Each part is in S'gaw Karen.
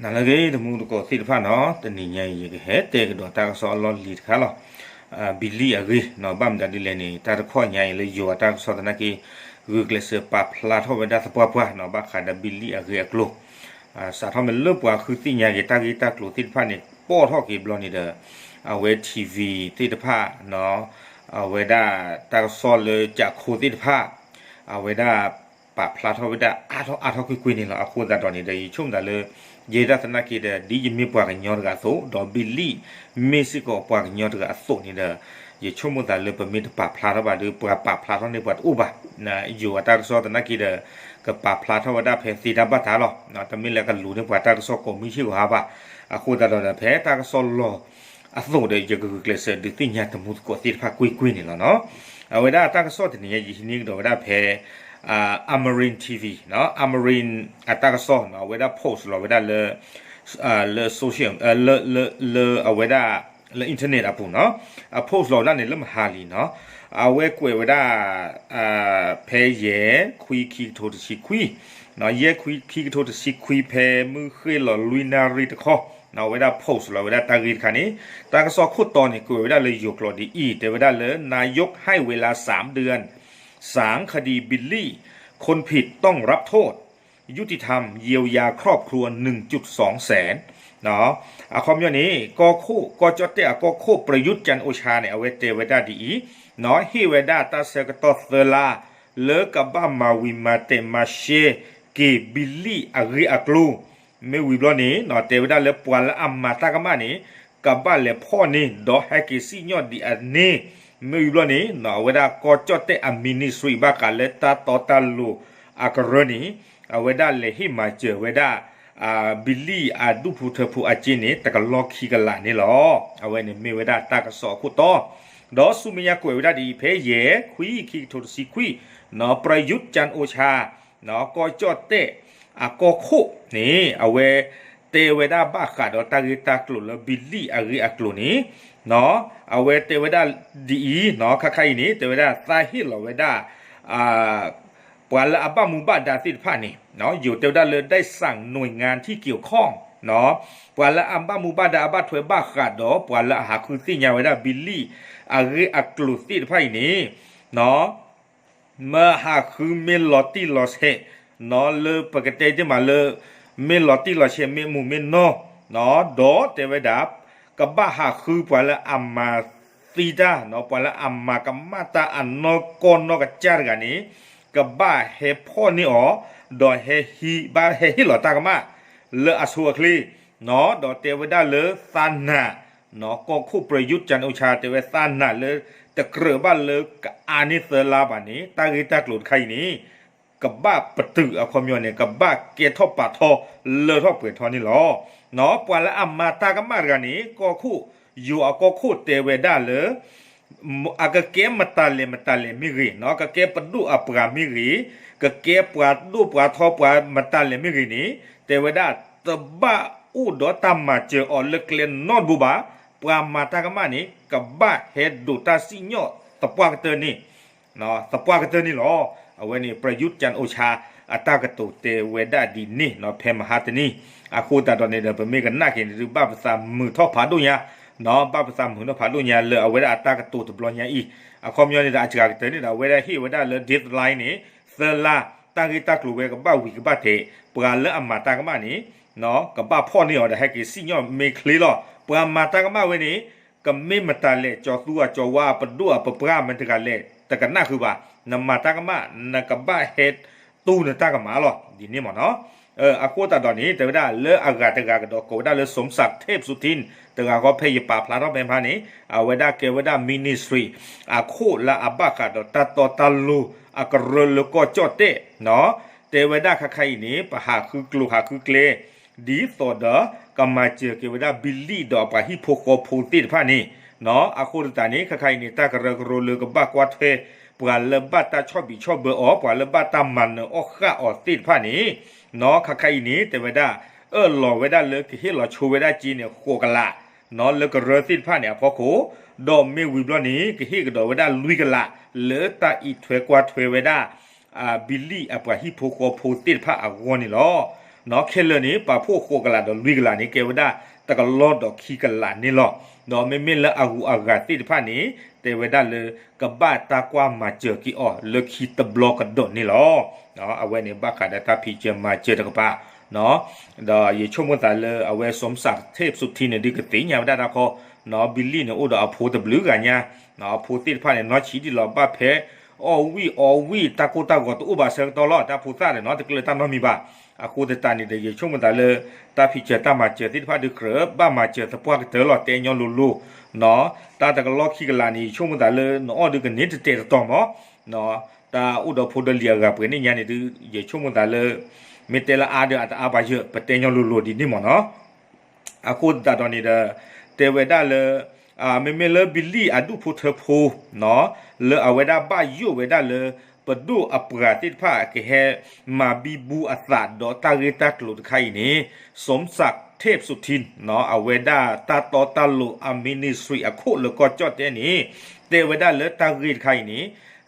နလၢအဂ့ၤ တမူတကိးသ့ၣ်တဖၣ်နီၤ, တနံၤညါအံၤ ယကဟဲတဲကဒီးတၢ်ကစီၣ်အလီၢ်လံၤတခါလီၤ. ဘံလံၣ်အဂ့ၢ်နီၤ, ဘၣ်မတၤဒ်လဲၣ်န့ၣ် တၢ်တခီညါအံၤလၢယိၤအတၢ်ကစီၣ်သနာ်က့ ဂုာ်ကျဲးစၢးပာ်ဖျါထီၣ်ဝဲဒၣ်သပှၢ်ပှၢ်နီၤ, ဘၣ်ဃးဒီးဘံလံၣ်အဂ့ၢ်အကျိၤ စးထီၣ်မ့ၢ်လၢပှၤဃုသ့ၣ်ညါက့ၤတၢ်ဂ့ၢ်တၢ်ကျိၤသ့ၣ်တဖၣ်န့ၣ် ပိာ်ထီၣ်က့ၤဘျီန့ၣ်ဒီး အဝဲ TV သ့ၣ်တဖၣ်နီၤ, အဝဲဒၣ်တၢ်ကစီၣ်လၢကၠးခိသ့ၣ်တဖၣ် အဝဲဒၣ်ပာ်ဖျါထီၣ်ဝဲဒၣ်အါထီၣ်အါထီၣ်ကွ့ၢ်ကွ့ၢ်န့ၣ်လီၤ. အဃိသတးဒီးန့ၣ်ဒီး ယဆိကမိၣ်သးလၢ ယဲဒၣ်သနာ်က့ဒီး ဒ်ယမ့ၢ်ပှၤကညီတဂၤအသိး ဒီးဘံလံၣ်မ့ၢ်စ့ၢ်ကီးပှၤကညီတဂၤအသိးန့ၣ်ဒီး ယဆိကမိၣ်သးလၢပမ့ၢ်တပာ်ဖျါထီၣ်ဘၣ်ဒီး ပှၤပာ်ဖျါထီၣ်န့ၢ်ပှၤတအိၣ်ဘၣ်. ယိၤအတၢ်ကစီၣ်သနာ်က့ဒီး ကပာ်ဖျါထီၣ်ဝဲဒၣ်ဖဲသ့တၢ်ဘၣ်တၢ်လီၤ. တမ့ၢ်လၢကလူၤန့ၢ်ပှၤတၢ်ကစီၣ်ကိးမုၢ်ဟံၣ်ဂီၤဟါဘၣ်. အဃိသတးဒီး ဖဲတၢ်ကစီၣ်လီၤအသိးဒီး ယကဂုာ်ကျဲးစၢးဒုးသ့ၣ်ညါတမူသကိးသ့ၣ်တဖၣ်ကွ့ၢ်ကွ့ၢ်န့ၣ်လီၤနီၤ. အဝဲဒၣ်တၢ်ကစီၣ်တနံၤညါ ယဟံးန့ၢ်ကဒီးဝဲဒၣ်ဖဲ Amarin TV နီၤ, Amarin အတၢ်ကစီၣ်နီၤ, အဝဲဒၣ် post လီၤဝဲဒၣ်လၢ လၢ social လၢ လၢ လၢအဝဲဒၣ် လၢ internet အပူၤနီၤ, အ post လီၤဝဲဒၣ်န့ၣ်လၢမဟါလံနီၤ, အဝဲကွဲးဝဲဒၣ် ဖဲယဲၢ်ခွံခံကထိတဆံခွံ, ယဲၢ်ခွံခံကထိတဆံခွံ ဖဲမုၢ်ဃ့ၢ်လီၤလွံၢ်နၣ်ရံၣ်တခီ အဝဲဒၣ် post လီၤဝဲဒၣ်တၢ်ဂ့ၢ်တခါန့ၣ်, တၢ်ကစီၣ်ခိၣ်တီန့ၣ် ကွဲးဝဲဒၣ်လၢယိၤကျိာ်ဒ်အံၤ, တဲဝဲဒၣ်လၢ นายกให้เวลาสามเดือน สางคดีบิลลี่ คนผิดต้องรับโทษ ยุติธรรม เยียวยาครอบครัว หนึ่งจุดสองแสน အခီပညီန့ၣ် ကီၢ်ခိၣ် ကီၢ်ကၠီၣ်တဲၣ်အကီၢ်ခိၣ် ပရယူး ကၠၣ်အိၣ်ဆၣ်န့ၣ် အဝဲတဲဝဲဒၣ်ဒ်အံၤ, ဟ့ၣ်ဝဲဒၣ်တၢ်ဆၢကတီၢ်သၢလါ လၢကဘၣ်မၤဝံၤမၤတဲာ်မၤရှဲက့ၤ ဘံလံၣ်အဂ့ၢ်အကျိၤ, မ့ၢ်ဝံၤဘျီန့ၣ် တဲဝဲဒၣ်လၢပှၤလၢအမၤတၢ်ကမၣ်န့ၣ် ကဘၣ်လဲၤဖီၣ်န့ၢ် ဒီးဟဲက့ၤစံၣ်ညီၣ်ဒံးအန့ၣ်, မ့ၢ်ဝံၤဘျီန့ၣ် အဝဲဒၣ်ကီၢ်ကၠီၣ်တဲၣ်အ ministry ဘၣ်ဃးလၢတၢ်တီတၢ်လိၤအကရၢန့ၣ် အဝဲဒၣ်လဲၤဟ့ၣ်မၤစၢၤဝဲဒၣ် ဘံလံၣ်အဒူၣ်ဖိထၢဖိအစ့န့ၣ် တကလီၢ်ခံကလးန့ၣ်လီၤ. အဝဲန့ၣ်မ့ၢ်ဝဲဒၣ်တၢ်ကစီၣ်အခိၣ်တီ, ဒီးဆူမဲာ်ညါကွဲးဝဲဒၣ်ဒ်အံၤ ဖဲယဲၢ်ခွံခံကထိတဆံခွံ, ပရယူး ကၠၣ်အိၣ်ဆၣ် ကီၢ်ကၠီၣ်တဲၣ်အကီၢ်ခိၣ်န့ၣ် အဝဲတဲဝဲဒၣ်ဘၣ်ဃးဒီးတၢ်ဂ့ၢ်တၢ်ကျိၤလၢဘံလံၣ်အဂ့ၢ်အကျိၤန့ၣ် အဝဲတဲဝဲဒၣ်ဒ်အံၤ, ခါခါအံၤန့ၣ် တဲဝဲဒၣ်သးဟ့ၣ်လီၤဝဲဒၣ် ပှၤလၢအဘၣ်မူဘၣ်ဒါသ့ၣ်တဖၣ်န့ၣ် ယိၤတဲဝဲဒၣ်လၢ ဒဲးစၣ်နွံၣ်ငၣ်ထံက့ၤခီၣ် ပှၤလၢအဘၣ်မူဘၣ်ဒါအဘၣ်ထွဲဘၣ်ဃးဒီး ပှၤလၢအဟးဃုသ့ၣ်ညါဝဲဒၣ်ဘံလံၣ်အဂ့ၢ်အကျိၤသ့ၣ်တဖၣ်အံၤန့ၣ် မ့ၢ်ဟးဃုမ့ၢ်လီၤတံၢ်လီၤဆဲး လၢပကတဲတ့ၢ်မးလၢ မ့ၢ်လီၤတံၢ်လီၤဆဲးမ့ၢ်မူမ့ၢ်နီၢ် ဒီးတဲဝဲဒၣ် ကဘၣ်ဟးဃုပှၤလၢအမၤသံတၢ် ပှၤလၢအမၤကမၣ်တၢ်အနီၢ်ကီၢ်နီၢ်ကစၢ်တဂၤန့ၣ် ကဘၣ်ဟဲဖီၣ်န့ၢ်အီၤ ဒီးဟဲဟံးဘၣ်ဟဲဟ့ၣ်လီၤတၢ်ကမၣ် လၢအဆိအချ့ ဒီးတဲဝဲဒၣ်လၢသးနာ် ကီၢ်ခိၣ်ပရယူး ကၠၣ်အိၣ်ဆၣ် တဲဝဲသးနာ်လၢ တကြၢးဘၣ်လၢကအါန့ၢ်သၢလါဘၣ်န့ၣ် တၢ်ဂ့ၢ်တၢ်ကျိၤတခါအံၤန့ၣ် ကဘၣ်ပတုာ်အခီပညီန့ၣ် ကဘၣ်ကဲထီၣ်ပာ်ထီၣ်လၢထီၣ်ပှဲၤထီၣ်န့ၣ်လီၤ. ပှၤလၢအမၤတၢ်ကမၣ်တဂၤန့ၣ် ကီၢ်ခိၣ် ယိၤအကီၢ်ခိၣ်တဲဝဲဒၣ်လၢ အကကဲမတၤလဲၣ်မတၤလဲၣ်မ့ၢ်ဂ့ၤ, ကကဲပဒိၣ်အပှၤမ့ၢ်ဂ့ၤ, ကကဲပှၤဒိၣ်ပှၤထီပှၤမတၤလဲၣ်မ့ၢ်ဂ့ၤန့ၣ် တဲဝဲဒၣ် တဘၣ်အိၣ်ဒီးတၢ်မၤစၢၤအီၤလၢကျဲနီတဘိဘၣ်. ပှၤမၤတၢ်ကမၣ်န့ၣ် ကဘၣ်ဟဲဒိးတၢ်စံၣ်ညီၣ်သပှၢ်ကတၢၢ်န့ၣ် သပှၢ်ကတၢၢ်န့ၣ်လီၤ. အဝဲန့ၣ် ပရယူး ကၠၣ်အိၣ်ဆၣ် အတၢ်ကတိၤတဲဝဲဒၣ်ဒ်န့ၣ် ဖဲမဟါတနံၤ အဃိသတးဒီးန့ၣ်ဒီး ပမ့ၢ်ကနၣ်က့ၤန့ၣ်ဒုး ဘၣ်ပသးမုာ်ထီၣ်ဖးဒိၣ်ညါ, ဘၣ်ပသးမုာ်ထီၣ်ဖးဒိၣ်ညါလၢအဝဲဒၣ်အတၢ်ကတိၤတဘျီညါအံၤ, အခီပညီန့ၣ်ဒီး အစှၤကတၢၢ်န့ၣ်ဒီး အဝဲဒၣ်ဟ့ၣ်ဝဲဒၣ်လၢ deadline န့ၣ် သၢလါ တၢ်ဂ့ၢ်တၢ်ကျိၤဝဲကဘၣ်ဝံၤကဘၣ်တဲာ်, ပှၤလၢအမၤတၢ်ကမၣ်န့ၣ် ကဘၣ်ဖီၣ်န့ၢ်အီၤဒီးဟဲက့ၤစံၣ်ညီၣ်မ့ၢ်ချ့လီၤ. ပှၤမၤတၢ်ကမၣ်ဝဲန့ၣ် ကမ့ၢ်မတၤလဲၣ် ကၠီၤသူအကၠီၤဝါ ပဒိၣ်အပပှၢ်မတၤတဂၤလဲၣ် တကနၣ်ဃုာ်ဘၣ်. နမၤတၢ်ကမၣ် နကဘၣ်ဟဲတူၢ်နတၢ်ကမၣ်လီၤ ဒ်န့ၣ်မ့ၢ်နီၤ. အဃိသတးဒီးန့ၣ် တဲဝဲဒၣ်လၢအဂၤတဂၤကဒီး ကိးဝဲဒၣ်လၢ สมศักดิ์ เทพสุทิน တဂၤဃီဖဲယပာ်ဖျါထီၣ်ဖဲမဟါန့ၣ် အဝဲဒၣ်ကဲဝဲဒၣ် ministry အခိၣ်လၢအဘၣ်ဃးဒီးတၢ်တီတၢ်လိၤအကရၢလၢကီၢ်ကၠီၣ်တဲၣ် တဲဝဲဒၣ်ခါခါအံၤန့ၣ် ပဟးဃုကျိၤဟးဃုကျဲ ဒ်သိးဒီး ကမၤစၢၤက့ၤဝဲဒၣ်ဘံလံၣ်ဒီးအပှၤဟံၣ်ဖိဃီဖိသ့ၣ်တဖၣ်န့ၣ်, အဃိသတးန့ၣ် ခါခါအံၤန့ၣ် တၢ်ကရၢကရိလၢကဘၣ်ကွၢ်ထွဲ ပှၤလၢဘၣ်တၢ်ဆီၣ်ဘံးဆီၣ်ဘၢအီၤ ပှၤလၢဘၣ်တၢ်မၤနၢၤအီၣ်ဃာ်အီၤသ့ၣ်တဖၣ်န့ၣ်, ခါခါအံၤန့ၣ် တဲဝဲဒၣ် အၢၣ်လီၤဝဲဒၣ်လၢကဟ့ၣ်လီၤဆိဝဲဒၣ်စ့န့ၣ် ဃိးကလး လၢကရၢသ့ၣ်တဖၣ်န့ၣ်အဖီခိၣ်, ဒီးမ့ၢ်ဝံၤဘျီန့ၣ် ကဟ့ၣ်ကဒီးဝဲဒၣ်လွံၢ်ကလး လၢတၢ်အံးထွဲကွၢ်ထွဲဝဲဒၣ် ဘံလံၣ်အပှၤဟံၣ်ဖိဃီဖိသ့ၣ်တဖၣ်အဂီၢ်န့ၣ်လီၤ. ခဲလၢာ်န့ၣ် ပာ်ဖှိၣ်ဃိးကလးဒီးလွံၢ်ကလးန့ၣ် ကဲဝဲဒၣ်တကလီၢ်ဒီးခံကလးန့ၣ်လီၤ. ဒီးမ့မ့ၢ်လၢအဂုၤအဂၤသ့ၣ်တဖၣ်န့ၣ် တဲဝဲဒၣ်လၢ ကဘၣ်တၢ်ကွၢ်မၤစၢၤက့ၤအီၤလၢခံတဘျီကဒီးန့ၣ်လီၤ. အဝဲန့ၣ်ဘၣ်ဃးဒီးတၢ်ဖံးစၢၤမၤစၢၤတကပၤ ဒီးယဆိကမိၣ်သးလၢအဝဲ สมศักดิ์ เทพสุทิน န့ၣ်ဒုးကသ့ၣ်ညါဝဲဒၣ်တၢ်ခီ, ဘံလံၣ်န့ၣ်အိၣ်ဒီးအဖိတဘျုးဂၤညါ, အဖိသ့ၣ်တဖၣ်န့ၣ် နီၢ်ဆံးဒံးလီၤ ဘၣ်ဖဲအီၣ်ဝံၣ်အီဝံၣ် တၢ်ကိၢ်တၢ်ဂီၤတအိၣ်ဘၣ်ဆၢကတီၢ်လီၤ. တၢ်ဖိသၣ်ဒီးနီတကျၢၤတၢ်နီတမံၤဘၣ်. အဃိသတးန့ၣ်ဒီး ယဆိကမိၣ်သးလၢ တၢ်ဖံးစၢၤတၢ်မၤစၢၤသ့ၣ်တဖၣ်ဒုးကြၢးဘၣ်မၤစၢၤသပှၢ်ကတၢၢ်လီၤ တဲညီလိၤလိၤ တၢ်တကလီၢ်ခံကလးန့ၣ် ယဆိကမိၣ်သးလၢနအီၣ်ဒုးကန့ၢ်တတဲာ်တတီၤမး, တၢ်အိၣ်ဒီးဖိဒီးလံၤအဂၤပှဲၤန့ၣ်ညါန့ၣ်ဒုး ယဆိကမိၣ်သးလၢ မ့ၢ်တဲလၢအါဒီးအတအါဘၣ်ယၢၢ် ပတဲညီလိၤလိၤဒ်န့ၣ်မးနီၤ. အဃိသတးဒီးန့ၣ်ဒီး တဲဝဲဒၣ်လၢ မ့မ့ၢ်လၢဘံလံၣ်အဒူၣ်ဖိထၢဖိ လၢအဝဲဒၣ်ဘၣ်ယိၣ်ဝဲဒၣ်လၢ ပဒိၣ်အပှၤသ့ၣ်တဖၣ် ကဟဲမၤဘံဘူအသးဒီးတၢ်ဂ့ၢ်တၢ်ကျိၤတခါအံၤန့ၣ် สมศักดิ์ เทพสุทิน အဝဲဒၣ်တၢ်တီတၢ်လိၤအ ministry အခိၣ်လၢကီၢ်ကၠီၣ်တဲၣ်န့ၣ် တဲဝဲဒၣ်လၢတၢ်ဂ့ၢ်တခါအံၤန့ၣ်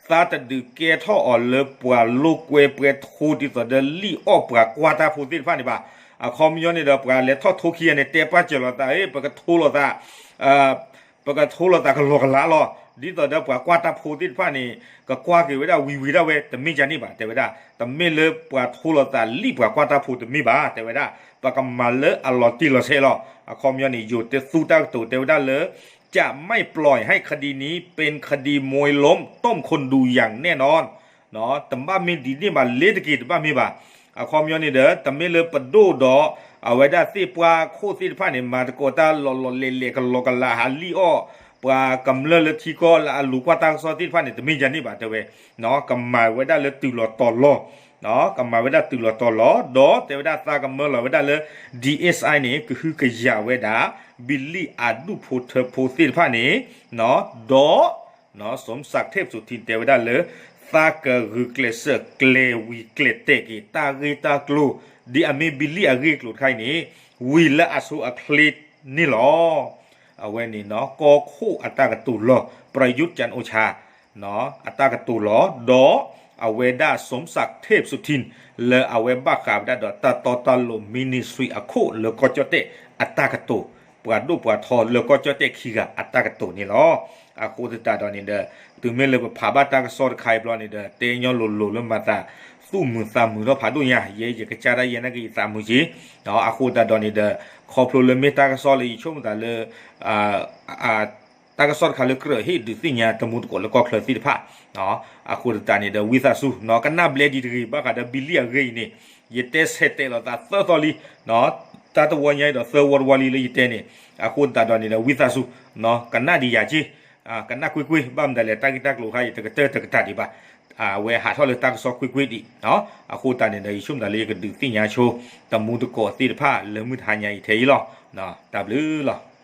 သးတဒုးကဲထီၣ်အီၤလၢပှၤလိာ်ကွဲပှဲၤထိ ဒ်သိးဒီးလံၣ်အီၣ်ပှၤကွၢ်တၢ်ဖိသ့ၣ်တဖၣ်န့ၣ်ဘၣ်. အခီပညီန့ၣ်ဒီး ပှၤလဲၤထီၣ်ထိခံဂၤန့ၣ် တဲပာ်စၢၤလိာ်သး ပကထိလိာ်သး ပကထိလိာ်သးကလီကလးလီၤ. ဒ်သိးဒီးပှၤကွၢ်တၢ်ဖိသ့ၣ်တဖၣ်န့ၣ် ကကွၢ်က့ၤဝဲဒၣ်ဝံၤဝံၤဒၣ်ဝဲ တမ့ၢ်ကန့ၣ်ဘၣ် တဲဝဲဒၣ်. တမ့ၢ်လၢပှၤထိလိာ်သးလံၣ်ပှၤကွၢ်တၢ်ဖိတမ့ၢ်ဘၣ် တဲဝဲဒၣ်. ပကမၤလၢအလီၤတံၢ်လီၤဆဲးလီၤ. အခီပညီန့ၣ် ယိၤတဲသူတၢ်ကတိၤတဲဝဲဒၣ်လၢ จะไม่ปล่อยให้คดีนี้เป็นคดีมวยล้มต้มคนดูอย่างแน่นอน တဘၣ်မ့ၢ်ဒ်န့ၣ်ဘၣ် လ့ၤတက့ၤ တဘၣ်မ့ၢ်ဘၣ်. အခီပညီန့ၣ်ဒီး တမ့ၢ်လၢပဒိၣ်ဒီး အဝဲဒၣ်သ့ၣ်ပှၢ်ခိၣ်သ့ၣ်တဖၣ်န့ၣ် မၤသကိးတၢ်လီၤလီၤလဲၤလဲၤကလီကလး ဟးလံၣ်အီၣ် ပှၤကမျၢၢ်လၢထံကီၢ်လၢအလူၤကွၢ်တၢ်ကစီၣ်သ့ၣ်တဖၣ်န့ၣ် တမ့ၢ်ယၤန့ၣ်ဘၣ် တဲဝဲ. ကမၤဝဲဒၣ်လၢတုၤလီၤတီၤလီၤ ကမၤဝဲဒၣ်တုၤလီၤတီၤလီၤ ဒီးတဲဝဲဒၣ်သးကမၢလီၤဝဲဒၣ်လၢ DSI န့ၣ် ကဟုကယာ်ဝဲဒၣ် ဘံလံၣ်အဒူၣ်ဖိထၢဖိသ့ၣ်တဖၣ်န့ၣ် ဒီး สมศักดิ์ เทพสุทิน တဲဝဲဒၣ်လၢ သးကဂုာ်ကျဲးစၢးကျဲၤဝံၤကျဲၤတဲာ်က့ၤ တၢ်ဂ့ၢ်တၢ်ကျိၤ ဒ်အမ့ၢ်ဘံလံၣ်အဂ့ၢ်အကျိၤတခါအံၤန့ၣ် ဝံၤလၢအဆိအချ့န့ၣ်လီၤ. အဝဲန့ၣ်နီၤ ကီၢ်ခိၣ်အတၢ်ကတိၤလီၤ ประยุทธ์ จันทร์โอชา အတၢ်ကတိၤလီၤ ဒီးအဝဲဒၣ် สมศักดิ์ เทพสุทิน လၢအဝဲဘၣ်ဃးဝဲဒၣ်ဒီးတၢ်တီတၢ်လိၤ ministry အခိၣ်လၢကီၢ်ကၠီၣ်တဲၣ်အတၢ်ကတိၤ ပှၤဒိၣ်ပှၤထီလၢကီၢ်ကၠီၣ်တဲၣ်ခံဂၤအတၢ်ကတိၤန့ၣ်လီၤ. အဃိသတးဒီးန့ၣ်ဒီး တုၤမ့ၢ်လၢပဖးဘၣ်တၢ်ကစီၣ်တခါအံၤဘျီန့ၣ်ဒီး တဲညီလိၤလိၤလၢမၤသးသူၣ်မုာ်သးမုာ်ထီၣ်ဖးဒိၣ်ညါ ယဲယကစၢ်ဒၣ်ယဲနာ်က့ၤယသးမုာ်က့ၤ အဃိသတးဒီးန့ၣ်ဒီး ခီဖျိလၢမ့ၢ်တၢ်ကစီၣ်လၢယဆိကမိၣ်သးလၢ တၢ်ကစီၣ်တခါလၢကြၢးဟ့ၣ်ဒုးသ့ၣ်ညါတမူတကိးလၢကီၢ်ချၢသ့ၣ်တဖၣ် အဃိသတးန့ၣ်ဒီး ဝံသးစူၤ ကနၣ်ဘျဲဒံးတဂ့ၤ ဘၣ်ဃးဒီးဘံလံၣ်အဂ့ၢ်အံၤန့ၣ် ယတဲဆဲးတဲာ်လိာ်သးသၢသီလံ တၢ်တဝီညါအံၤဒီးသၢဝီတဝီလံလၢယတဲန့ၣ် အဃိသတးဒီးန့ၣ်ဒီး ဝံသးစူၤ ကနၣ်ဒံးယၤက့ၤ ကနၣ်ကွ့ၢ်ကွ့ၢ် ဘၣ်မတၤလဲၣ် တၢ်ဂ့ၢ်တၢ်ကျိၤခါအံၤ တကတၢၢ်တကတၢၢ်ဒံးဘၣ် အဝဲဟးထီၣ်လၢတၢ်ကစီၣ်ကွ့ၢ်ကွ့ၢ်ဒံး အဃိသတးန့ၣ်ဒီး ယဆိကမိၣ်သးလၢယကဒုးသ့ၣ်ညါဆိ တမူတကိးသ့ၣ်တဖၣ်လၢမုၢ်တဟါညါအံၤထဲအံၤလီၤ. တၢ်ဘျုးလီၤ.